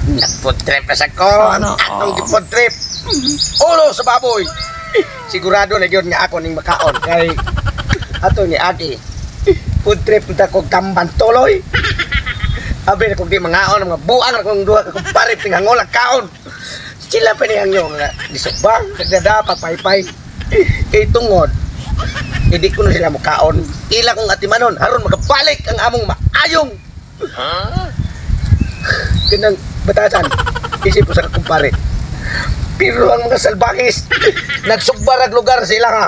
Nag-food trip na sa ko. Akong food trip. Ulo sa baboy. Sigurado na gyud nga ako ning makaon kay ato ni Agi. Food trip ta kog tamban tuloy. Abi na kog di mangaon mga buang na kong duha ka kumpare tingangolag kaon. Sila pa niyang yung nga disubang, nagdada papaypay. Eh tungod hindi ko na sila mukaon. Ila kong atimanon aron makabalik ang among maayong. Kanang batasan, isip ko sa kumpare. Pero ang mga salbahis, nagsugbarag lugar sila nga.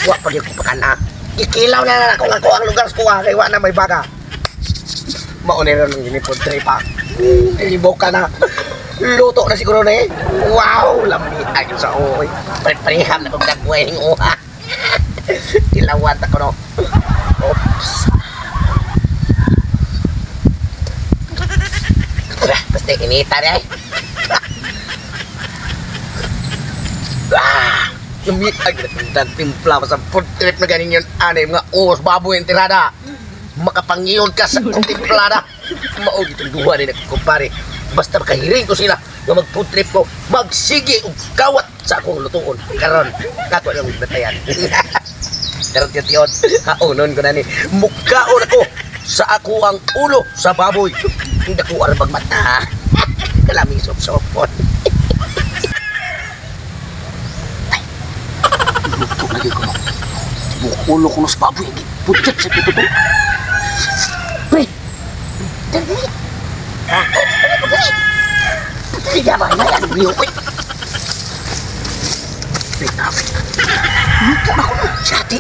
Wa pa gyud ko pakana. Ikilaw na lang ako nga ko ang lugar sa kuha kay wa na may baga. Mauna ron ang ginipod trip ha. Libo ka na. Luto na siguro na eh. Wow, lami ay sa oy. Pare-pareham na kong dagway ng uha. Tilawan ta ko no. Oops. Basta inita na eh. Ah! Lami ay timpla pa sa food trip na ganin yun. Ano yung mga uos baboy ang tirada. Makapangiyon ka sa timplada. Mao gitong duha ni nagkumpare. Basta makahiring ko sila nga mag food trip ko, magsige og kawat sa akong lutuon. Karon, ako lang batayan. Karon tiyon, haonon ko na ni. Mukaon ako sa ako ang ulo sa baboy. Hindi ko aram magmata. Kalami sop-sopon. Ay, luto na gyud ko no. Ulo ko no sa baboy. Putit sa pito to. Pre! Dali! Sige ba? Yan! Luto na ko no. Siyate!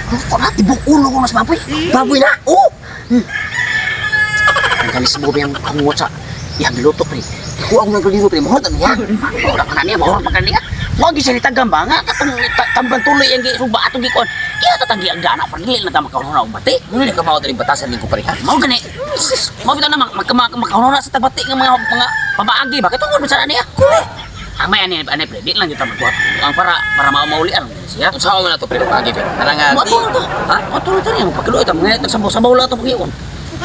Luto na! Tibok ulo ko na sa baboy! Baboy na! Oo! Ang galis mo ba yung hangot sa iyang luto, pre? Kuha ko ng galino, pre. Mahorot na niya. Mahorot na niya. Mahorot pa niya. Huwag gisalita gamba nga. Katong tamban tuloy ang gisuba atong gikon. Iya tatanggi ang gana. Pagdili na ta makahunong na bati. Muna ka mao diri batasan ning kumpare. Mao gani. Mao bitaw na makahunong na sa tagbati nga mga pamaagi ba. Katungod man sana niya. Ang may ani ani pre, di lang gyud ta magbuhat. Ang para maulian siya. Unsa man na to pre pagi pre? Karang Mo to to. Ha? Mo to to niya magpakiluoy ta mga nagsabaw-sabaw lang to pagiyon.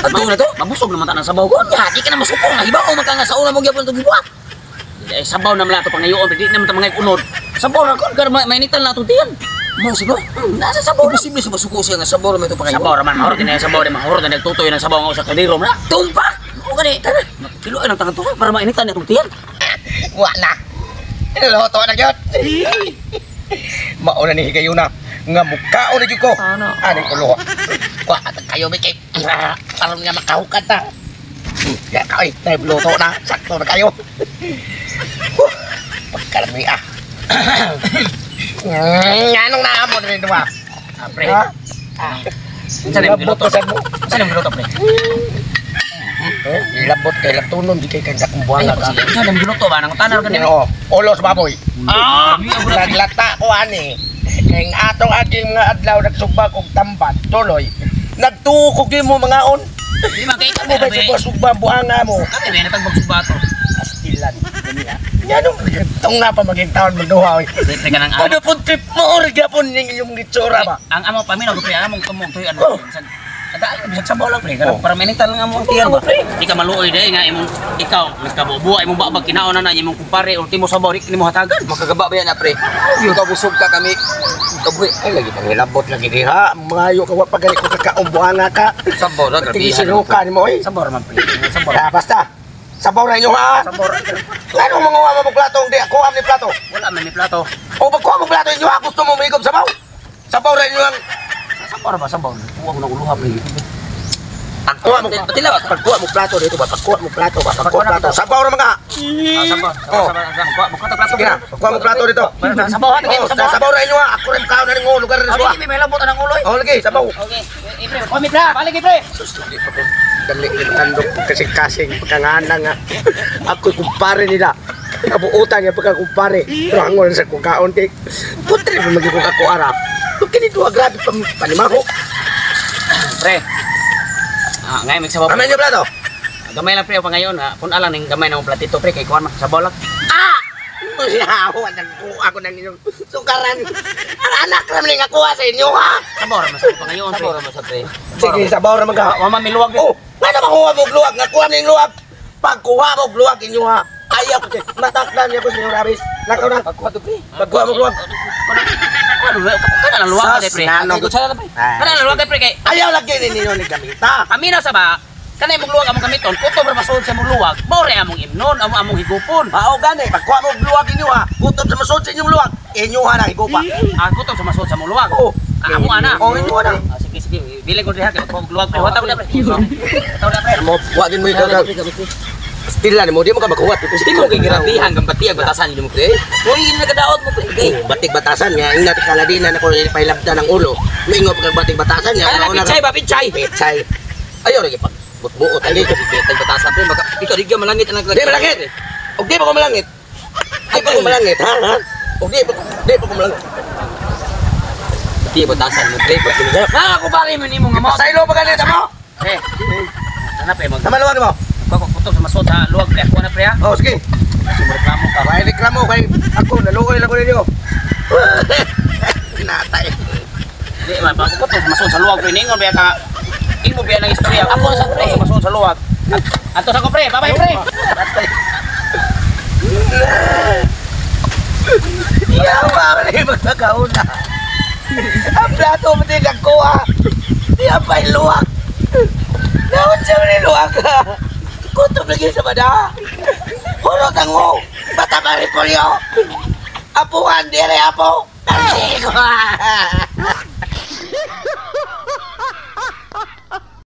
Adto na to? Mabusog naman ta ng sabaw ko. Nya, di ka na masupong nga hibaw man ka nga sa una mo gyapon to gibuhat. Eh, sabaw naman lang ito pangayoon, di naman ito mga unod. Sabaw na kon, kaya mainitan lang itong tiyan. Mo siguro? Nasa sabaw na. Imposible sa masuko siya nga sabaw ra man ito pangayoon. Sabaw raman, mahurot na yung sabaw, mahurot na nagtutoy ng sabaw nga sa kadirom na. Tumpa! O gani, tara. Kiloan ang tangan to para mainitan itong tiyan. Wa na. Luto na gyud. Mauna ni higayuna nga mukaon na gyud ko. Aning ulo. Wa at kayo mikip. Aron nga makahukad ta. Ya kay, tay luto na, sakto na kayo. Pagkalami ah. Anong naamon rin ba? Ah, pre. Ha? Saan yung giluto? Saan yung giluto, pre? Eh, labot kay latunon di kay kag akong buwanga ka. Saan yung giluto ba? Nang tanar ka niya. Oo, ulo sa baboy. Ah! Naglata ko ani. Kay ang atong aging mga adlaw nagsubag og tamban tuloy. Nagtuo ko gyud mo mangaon. Di ba kay Mo ba sa sugba buanga mo? Kami ba natagbag sugba to? Astilan. Nganong tong na pa maging taon magduha oy. Di pre kanang Ano po trip mo or gyapon ning inyong itsura ba? Ang amo paminaw pre, ang among tumong tuyo ano. Oh. Kadaan bisag sabaw lang pre, Oh. para mainitan lang among tiyan ba. Di ka maluoy dai nga imong ikaw nagkabubuha imong babag kinaon na na imong kumpare ultimo sabaw di nimo hatagan. Makagaba ba yan na pre? Kabusog ka kami. Kabuhi. Ay lagi pang hilabot lagi diha. Maayo ka wa pa gani ko kakaon buanga ka. Sabaw ra grabe. Tigisiruka nimo oy. Sabaw ra man pre. Sabaw. Ah, basta. Sabaw na inyo ha. Sabaw ra. Ano mga wa mo plato di ako am ni plato. Wala man may plato. O pagkuha mo plato inyo ha, gusto mo mahigop sabaw. Sabaw ra inyo ang Sabaw ra ba sabaw? Kuha ko na uluha pre. pagkuha mo. Patilaw. Pagkuha mo plato dito ba? Pagkuha mo plato ba? Pagkuha plato. Sabaw ra mga. Ah, sabaw. Oh. Sabaw, sabaw, sabaw. Buka ta plato. Sige na, pagkuha mo plato dito. Sabaw ha, Oh, sabaw. sabaw ra inyo ha. Ako rin kaon na ning lugar rin Oh, sa. di may malabot ang ulo. Oh, lagi sabaw. Okay. Eh, pre, kami pre. Balik pre. Sus, lagi pa ko. Dali tandok kasing-kasing pagkangana nga. Ako kumpare nila. Kabuutan nga pagkakumpare. Pero hangon sa kukaon kay putri pa magiging ako ara. Kini duha grabe pa panimaho. Pre. Ah, ngayon magsabaw. Amen yung plato. Gamay lang pre pa ngayon ha. Kun alang ning gamay na mong platito pre kay kuan man sabaw lang. Ah! Yawa, nagkuha ko ng inyong sukaran. Ang anak naman nga kuha sa inyo, ha? Sabaw ra man sa pa ngayon pre. Sabaw ra man sa pre. Sige, sabaw ra man ka. Wa man miluwag. Oh, nga na makuha mo luwag? Nga kuha ning luwag. Pagkuha mo luwag inyo ha. Ayaw ko kay matakdan niya ko Senyor Abis. Lakaw na. Pagkuha to pre. Pagkuha mo luwag. Ano kana lang luwag Sus, kay pre. nano. Kutsara na pre. Kana lang luwag kay pre kay Ayaw lagi ninyo ni gamita. Paminaw sa ba? Kanay mong luwag among gamiton, kutob ra masud sa mong luwag. Mao re among imnon, among among higupon. Mao gani, pagkuha mo luwag inyo ha. Kutob sa masud sa inyong luwag. Inyo ha na higupa. Ah, kutob sa masud sa mong luwag. Oo. Ah, amo ana. Oo, inyo ana. Ah, sige sige, bili ko diha kay pagkuha og luwag pre. Wataw na pre. Wataw na pre. Mo, wagin mo ikaw. Stila ni mo, di mo ka makuha. Di mo kay girabihan kang bati ang batasan nimo pre. Uy, nagadaot mo pre. Kay Oh, batik batasan nga ingat kaladina na ko pailabda ng ulo. Mingo pag batik batasan nga Kana una pichay ba pichay? Pichay. Ayaw lagi pag buot ang Ay, bitay batasan pre. Maka ikaw di ka malangit ang Di malangit. Og di pa ko malangit. Di pa ko malangit, ha? Ha? Og di pa ko malangit. Bati ang batasan mo pre. Na ako pare mo nimo nga mo. Pasaylo pa ganito mo. Pre. Ana pre mag Tama luwag mo. Pagkuha kutob sa masud sa luwag pre. Ako na pre ha. Oh, sige. Sumreklamo ka. May reklamo kay ako naluoy lang ko ninyo. Natay. Di man pag kutob sa masud sa luwag pre ningon ba ka imo biya ng istorya. Ako sa pre. Sa masud sa luwag. Ato sa ko pre. Bye bye pre. Natay. Yawa man ni magkakauna. Ang plato mo din nagkuha. Di ang pailuwak. Nawat siya ni luwak. Kutob lagi sa bada. Hurot ang ho. Bata pa rin polyo. Apuhan, dire apo. Kasi ko.